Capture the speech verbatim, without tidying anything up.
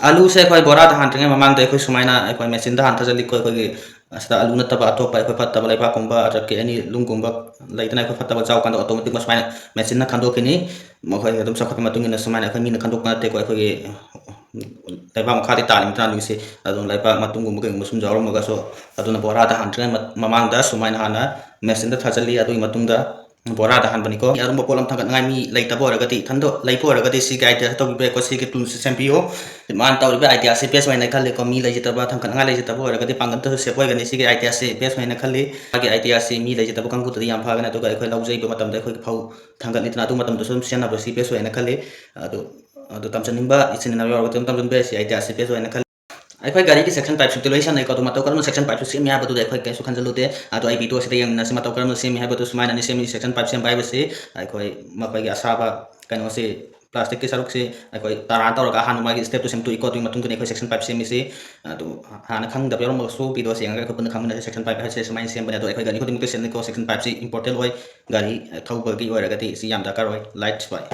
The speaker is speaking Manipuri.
ꯑꯂꯨꯁꯦ ꯑꯩꯈꯣꯏ ꯕꯣꯔꯥꯗ ꯍꯥꯟꯗ꯭ꯔꯤꯉꯩ ꯃꯃꯥꯡꯗ ꯑꯩꯈꯣꯏ ꯁꯨꯃꯥꯏꯅ ꯑꯩꯈꯣꯏ ꯃꯦꯆꯤꯟꯗ ꯍꯥꯟꯊꯖꯜꯂꯤꯀꯣ꯫ ꯑꯩꯈꯣꯏꯒꯤ ꯑꯁꯤꯗ ꯑꯂꯨ ꯅꯠꯇꯕ ꯑꯇꯣꯞꯄ ꯑꯩꯈꯣꯏ ꯐꯠꯇꯕ ꯂꯩꯕꯥꯛꯀꯨꯝꯕ, ꯑꯗꯒꯤ ꯑꯦꯅꯤ ꯅꯨꯡꯒꯨꯝꯕ ꯂꯩꯗꯅ, ꯑꯩꯈꯣꯏ ꯐꯠꯇꯕ ꯆꯥꯎ ꯀꯥꯟꯗ ꯑꯣꯇꯣꯃꯦꯇꯤꯛ ꯁꯨꯃꯥꯏꯅ ꯃꯦꯆꯤꯟꯅ ꯈꯟꯗꯣꯛꯈꯤꯅꯤ꯫ ꯃꯈꯣꯏ ꯑꯗꯨꯝ ꯆꯥꯎꯈꯠꯄ ꯃꯇꯨꯡ ꯏꯟꯅ ꯁꯨꯃꯥꯏꯅ ꯑꯩꯈꯣꯏ ꯃꯤꯅ ꯈꯟꯗꯣꯛꯄ ꯅꯠꯇꯦꯀꯣ꯫ ꯑꯩꯈꯣꯏꯒꯤ ꯂꯩꯕꯥꯛ ꯃꯈꯥꯗꯤ ꯇꯥꯔꯤꯕ ꯅꯠꯇ꯭ꯔꯥ ꯑꯂꯨꯁꯦ, ꯑꯗꯨꯝ ꯂꯩꯕꯥꯛ ꯃꯇꯨꯡꯒꯨꯝꯕ ꯀꯩꯒꯨꯝꯕ ꯁꯨꯝ ꯌꯥꯎꯔꯝꯃꯒꯁꯨ, ꯑꯗꯨꯅ ꯕꯣꯔꯥꯗ ꯍꯥꯟꯗ꯭ꯔꯤꯉꯩ ꯃ-, ꯃꯃꯥꯡꯗ ꯁꯨꯃꯥꯏꯅ ꯍꯥꯟꯅ ꯃꯦꯆꯤꯟꯗ ꯊꯥꯖꯤꯜꯂꯤ꯫ ꯑꯗꯨꯒꯤ ꯃꯇꯨꯡꯗ ꯕꯣꯔꯥꯗ ꯍꯥꯟꯕꯅꯤꯀꯣ꯫ ꯑꯔꯨꯝꯕ ꯄꯣꯠ ꯑꯃ ꯊꯥꯡꯒꯠꯅꯤꯡꯉꯥꯏ ꯃꯤ ꯂꯩꯇꯕ ꯑꯣꯏꯔꯒꯗꯤ, ꯏꯊꯟꯗ ꯂꯩꯕ ꯑꯣꯏꯔꯒꯗꯤ ꯁꯤꯒꯤ ꯑꯥꯏꯗꯤꯌꯥꯁꯦ ꯇꯧꯕꯤꯕ ꯌꯥꯏꯀꯣ꯫ ꯁꯤꯒꯤ ꯇꯨꯜꯁꯦ ꯁꯦꯝꯕꯤꯌꯣ꯫ ꯃꯥꯅ ꯇꯧꯔꯤꯕ ꯑꯥꯏꯗꯤꯌꯥꯁꯦ ꯕꯦꯁ ꯑꯣꯏꯅ ꯈꯜꯂꯤꯀꯣ꯫ ꯃꯤ ꯂꯩꯖꯗꯕ, ꯊꯥꯡꯒꯠꯅꯤꯡꯉꯥꯏ ꯂꯩꯖꯗꯕ ꯑꯣꯏꯔꯒꯗꯤ ꯄꯥꯡꯒꯜꯗꯁꯨ ꯁꯦꯞ ꯑꯣꯏꯒꯅꯤ꯫ ꯁꯤꯒꯤ ꯑꯥꯏꯗꯤꯌꯥꯁꯦ ꯕꯦꯁ ꯑꯣꯏꯅ ꯈꯜꯂꯤ꯫ ꯃꯥꯒꯤ ꯑꯥꯏꯗꯤꯌꯥꯁꯤ ꯃꯤ ꯂꯩꯖꯗꯕ ꯀꯥꯡꯕꯨꯗꯗꯤ ꯌꯥꯝ ꯐꯒꯅꯤ꯫ ꯑꯗꯨꯒ ꯑꯩꯈꯣꯏ ꯂꯧ ꯌꯩꯕ ꯃꯇꯝꯗ ꯑꯩꯈꯣꯏꯒꯤ ꯐꯧ ꯊꯥꯡꯒꯠꯂꯤꯗꯅ, ꯑꯗꯨ ꯃꯇꯝꯗꯁꯨ ꯑꯗꯨꯝ ꯁꯤꯖꯤꯟꯅꯕ ꯁꯤ ꯕꯦꯁ ꯑꯣꯏꯅ ꯈꯜꯂꯤ꯫ ꯑꯗꯨ, ꯑꯗꯨ ꯇꯝꯖꯅꯤꯡꯕ ꯏꯆꯤꯟ ꯏꯅꯥꯎ ꯌꯥꯎꯔꯒꯗꯤ ꯑꯗꯨꯝ ꯇꯝꯖꯟꯕ ꯌꯥꯏ꯫ ꯁꯤ ꯑꯥꯏꯗꯤꯌꯥꯁꯤ ꯕꯦꯁ ꯑꯣꯏꯅ ꯈꯜꯂꯤ꯫ ꯑꯩꯈꯣꯏ ꯒꯥꯔꯤꯒꯤ ꯁꯦꯛꯁꯟ ꯄꯥꯏꯞꯁꯨ ꯂꯣꯏ ꯁꯦꯝꯅꯩꯀꯣ꯫ ꯑꯗꯨ ꯃꯇꯧ ꯀꯔꯝꯅ ꯁꯦꯛꯁꯟ ꯄꯥꯏꯞꯁꯨ ꯁꯦꯝꯃꯤ ꯍꯥꯏꯕꯗꯨꯗꯤ ꯑꯩꯈꯣꯏ ꯀꯩꯁꯨ ꯈꯟꯖꯜꯂꯨꯗꯦ꯫ ꯑꯗꯣ ꯑꯩ ꯚꯤꯗꯤꯑꯣꯁꯤꯗ ꯌꯦꯡꯃꯤꯟꯅꯁꯤ, ꯃꯇꯧ ꯀꯔꯝꯅ ꯁꯦꯝꯃꯤ ꯍꯥꯏꯕꯗꯨ꯫ ꯁꯨꯃꯥꯏꯅꯅꯤ ꯁꯦꯝꯃꯤ꯫ ꯁꯦꯛꯁꯟ ꯄꯥꯏꯞ ꯁꯦꯝꯕ ꯍꯥꯏꯕꯁꯤ ꯑꯩꯈꯣꯏ ꯃꯈꯣꯏꯒꯤ ꯑꯁꯥꯕ ꯀꯩꯅꯣꯁꯤ, ꯄ꯭ꯂꯥꯁꯇꯤꯛꯀꯤ ꯁꯔꯨꯛꯁꯤ ꯑꯩꯈꯣꯏ ꯇꯔꯥ ꯇꯧꯔꯒ ꯑꯍꯥꯟꯕ ꯃꯥꯒꯤ ꯁ꯭ꯇꯦꯞꯇꯨ ꯁꯦꯝꯗꯣꯛꯏꯀꯣ꯫ ꯑꯗꯨꯒꯤ ꯃꯇꯨꯡꯗꯅꯤ ꯑꯩꯈꯣꯏ ꯁꯦꯛꯁꯟ ꯄꯥꯏꯞ ꯁꯦꯝꯃꯤꯁꯤ꯫ ꯑꯗꯨ ꯍꯥꯟꯅ ꯈꯪꯗꯕ ꯌꯥꯎꯔꯝꯃꯒꯁꯨ ꯚꯤꯗꯤꯑꯣꯁꯤ ꯌꯦꯡꯉꯒ ꯑꯩꯈꯣꯏ ꯄꯨꯟꯅ ꯈꯪꯃꯤꯟꯅꯁꯤ꯫ ꯁꯦꯛꯁꯟ ꯄꯥꯏꯞ ꯍꯥꯏꯁꯦ ꯁꯨꯃꯥꯏꯅ ꯁꯦꯝꯕꯅꯦ꯫ ꯑꯗꯣ ꯑꯩꯈꯣꯏ ꯒꯥꯔꯤ ꯈꯨꯗꯤꯡꯃꯛꯇ ꯁꯦꯝꯅꯩꯀꯣ꯫ ꯁꯦꯛꯁꯟ ꯄꯥꯏꯞꯁꯤ ꯏꯝꯄꯣꯔꯇꯦꯟ ꯑꯣꯏ꯫ ꯒꯥꯔꯤ ꯊꯧꯕꯒꯤ ꯑꯣꯏꯔꯒꯗꯤ ꯁꯤ ꯌꯥꯝ ꯗꯔꯀꯥꯔ ꯑꯣꯏ꯫ ꯂꯥꯏꯠ ꯁ꯭ꯄꯥꯏ꯫